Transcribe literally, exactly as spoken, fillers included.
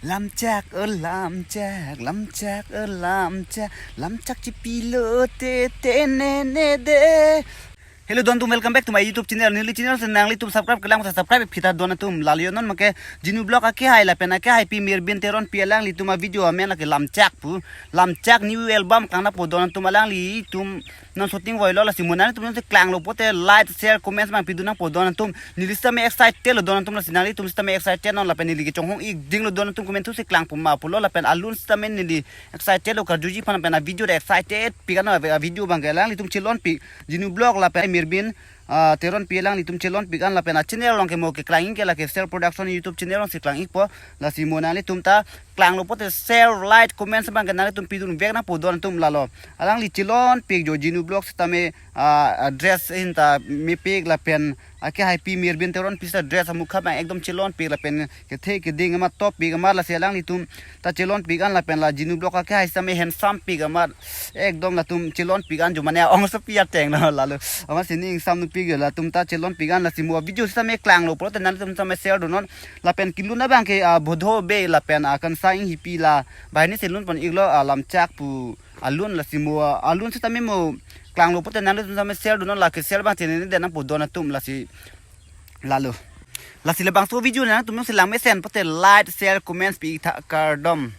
Lamchak, oh lamchak, lamchak, oh lamchak, lamchak chipilo te te ne ne de. Hello, don atum, welcome back to my YouTube channel. Neli channel si nanglitum subscribe kelang sa subscribe pita don atum. Lalo non make Genu Vlog akehai lapen akehaipi Mirbin Teronpi alanglitum a video amen lake Lamchak pu. Lamchak new album kangna po don atum, alanglitum non shooting voilo, lasi mo nanglitum non si klanglo pote like, share, comments abang pidun nangpo don atum. Neli sitame excited lo don atum, lasi nanglitum sitame excited non lapen neli kechonghong ik ding lo don atum, komantu si klang puma pulo lapen alun sitame neli excited lo karjuji aphan lapen a video de excited pik an, a video abangke alanglitum chelonpi Genu Vlog lapen Mirbin ah, Teronpi alanglitum chelonpik an lapen a channel along ke mo keklang ik ke lake Share Production YouTube channel along si klang ikpo, lasi mo nanglitum ta klanglo pote share, like, comments abangke nanglitum pidun vek nangpo don atum. Lalo alangli chelonpik jo Genu Vlog sitame ah, ah, dress ahin ta mepik lapen akehaipi Mirbin Teronpi sita dress amukha abang ekdom chelonpik lapen kethe keding amat toppik amat, lasi alanglitum ta chelonpik an lapen la Genu Vlog akehai sitame handsome pik amat, ekdom latum chelonpik an jo mane ongsopi ateng lo lalo. Amat si ning samnupik jo latum ta chelonpik an, lasi mo video sitame klanglo pulote nanglitum sitame share dun non. Lapen kelun abangke ah, Bodho Bey lapen ah, Kansai Inghipi la banghini si lun pon iklo ah, Lamchak pu alun, lasi mo ah, alun sitame mo klanglo pote nanglitum sitame share dun non, lake share abang channel de nangpo don atum, lasi lalo. Lasi labangso video nangtum si langmesen pote like, share, comments pi tha kardom.